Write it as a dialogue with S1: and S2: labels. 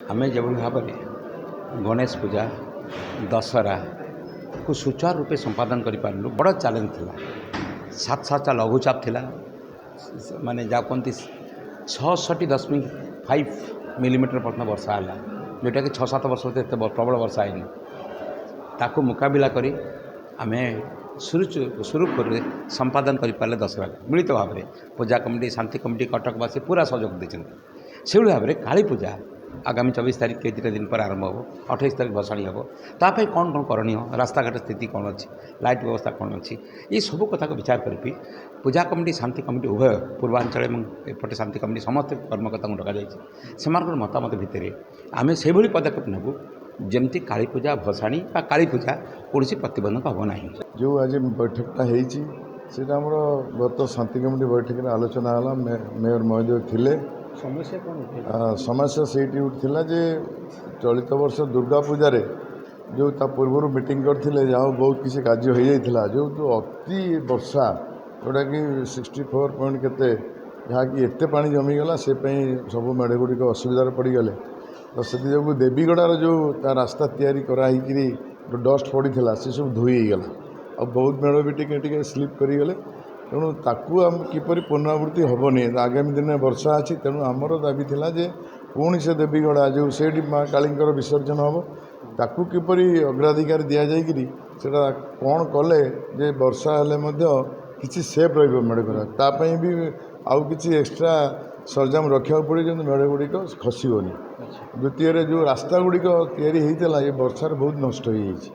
S1: ଆମେ ଯେଭଳି ଭାବରେ ଗଣେଶ ପୂଜା, ଦଶହରାକୁ ସୁଚାରୁ ରୂପେ ସମ୍ପାଦନ କରିପାରିଲୁ, ବଡ଼ ଚ୍ୟାଲେଞ୍ଜ ଥିଲା। ସାତ ସାତଟା ଲଘୁଚାପ ଥିଲା, ମାନେ ଯାହା କୁହନ୍ତି 66.5 ମିଲିମିଟର ପର୍ଯ୍ୟନ୍ତ ବର୍ଷା ହେଲା, ଯେଉଁଟାକି 6-7 ବର୍ଷ ଭିତରେ ଏତେ ପ୍ରବଳ ବର୍ଷା ହେଇନି। ତାକୁ ମୁକାବିଲା କରି ଆମେ ସୁରୁଖୁରୁରେ ସମ୍ପାଦନ କରିପାରିଲେ ଦଶହରାକୁ। ମିଳିତ ଭାବରେ ପୂଜା କମିଟି, ଶାନ୍ତି କମିଟି, କଟକବାସୀ ପୁରା ସହଯୋଗ ଦେଇଛନ୍ତି। ସେଭଳି ଭାବରେ କାଳୀ ପୂଜା ଆଗାମୀ 24 ତାରିଖ, କେଇଦିଟା ଦିନ ପରେ ଆରମ୍ଭ ହେବ। 28 ତାରିଖ ଭସାଣି ହେବ। ତା ପାଇଁ କ'ଣ କ'ଣ କରଣୀୟ, ରାସ୍ତାଘାଟ ସ୍ଥିତି କ'ଣ ଅଛି, ଲାଇଟ୍ ବ୍ୟବସ୍ଥା କ'ଣ ଅଛି, ଏସବୁ କଥାକୁ ବିଚାର କରିକି ପୂଜା କମିଟି, ଶାନ୍ତି କମିଟି, ଉଭୟ ପୂର୍ବାଞ୍ଚଳ ଏବଂ ଏପଟେ ଶାନ୍ତି କମିଟି ସମସ୍ତେ କର୍ମକର୍ତ୍ତାଙ୍କୁ ଡକାଯାଇଛି। ସେମାନଙ୍କର ମତାମତ ଭିତରେ ଆମେ ସେଇଭଳି ପଦକ୍ଷେପ ନେବୁ, ଯେମିତି କାଳୀ ପୂଜା ଭସାଣି ବା କାଳୀ ପୂଜା କୌଣସି ପ୍ରତିବନ୍ଧକ ହେବ ନାହିଁ।
S2: ଯେଉଁ ଆଜି ବୈଠକଟା ହେଇଛି, ସେଇଟା ଆମର ଗତ ଶାନ୍ତି କମିଟି ବୈଠକରେ ଆଲୋଚନା ହେଲା। ମେୟର ମହୋଦୟ ଥିଲେ।
S3: ସମସ୍ୟା କ'ଣ ଉଠେଇଲା?
S2: ସମସ୍ୟା ସେଇଠି ଉଠିଥିଲା ଯେ ଚଳିତ ବର୍ଷ ଦୁର୍ଗା ପୂଜାରେ ଯେଉଁ ତା ପୂର୍ବରୁ ମିଟିଂ କରିଥିଲେ, ଯାହା ହଉ ବହୁତ କିଛି କାର୍ଯ୍ୟ ହେଇଯାଇଥିଲା। ଯେହେତୁ ଅତି ବର୍ଷା, ଯେଉଁଟାକି 64 ପଏଣ୍ଟ କେତେ, ଯାହାକି ଏତେ ପାଣି ଜମିଗଲା, ସେ ପାଇଁ ସବୁ ମେଢ଼ ଗୁଡ଼ିକ ଅସୁବିଧାରେ ପଡ଼ିଗଲେ। ତ ସେଥିଯୋଗୁଁ ଦେବୀଗଡ଼ାର ଯେଉଁ ତା ରାସ୍ତା ତିଆରି କରାହେଇକିରି ଡଷ୍ଟ ପଡ଼ିଥିଲା, ସେସବୁ ଧୋଇ ହେଇଗଲା ଆଉ ବହୁତ ମେଢ଼ ବି ଟିକେ ଟିକେ ସ୍ଲିପ୍ କରିଗଲେ। ତେଣୁ ତାକୁ ଆମେ କିପରି ପୁନରାବୃତ୍ତି ହେବନି, ଆଗାମୀ ଦିନରେ ବର୍ଷା ଅଛି, ତେଣୁ ଆମର ଦାବି ଥିଲା ଯେ ପୁଣି ସେ ଦେବୀଗଡ଼ା ଯେଉଁ ସେଇଠି ମା କାଳୀଙ୍କର ବିସର୍ଜନ ହେବ, ତାକୁ କିପରି ଅଗ୍ରାଧିକାର ଦିଆଯାଇକିରି ସେଇଟା କ'ଣ କଲେ ଯେ ବର୍ଷା ହେଲେ ମଧ୍ୟ କିଛି ସେଫ୍ ରହିବ ମେଢ଼। ତା ପାଇଁ ବି ଆଉ କିଛି ଏକ୍ସଟ୍ରା ସରଞ୍ଜାମ ରଖିବାକୁ ପଡ଼ିବ, ଯେମିତି ମେଢ଼ ଗୁଡ଼ିକ ଖସିବନି। ଦ୍ୱିତୀୟରେ, ଯେଉଁ ରାସ୍ତା ଗୁଡ଼ିକ ତିଆରି ହେଇଥିଲା, ଏ ବର୍ଷାରେ ବହୁତ ନଷ୍ଟ ହେଇଯାଇଛି।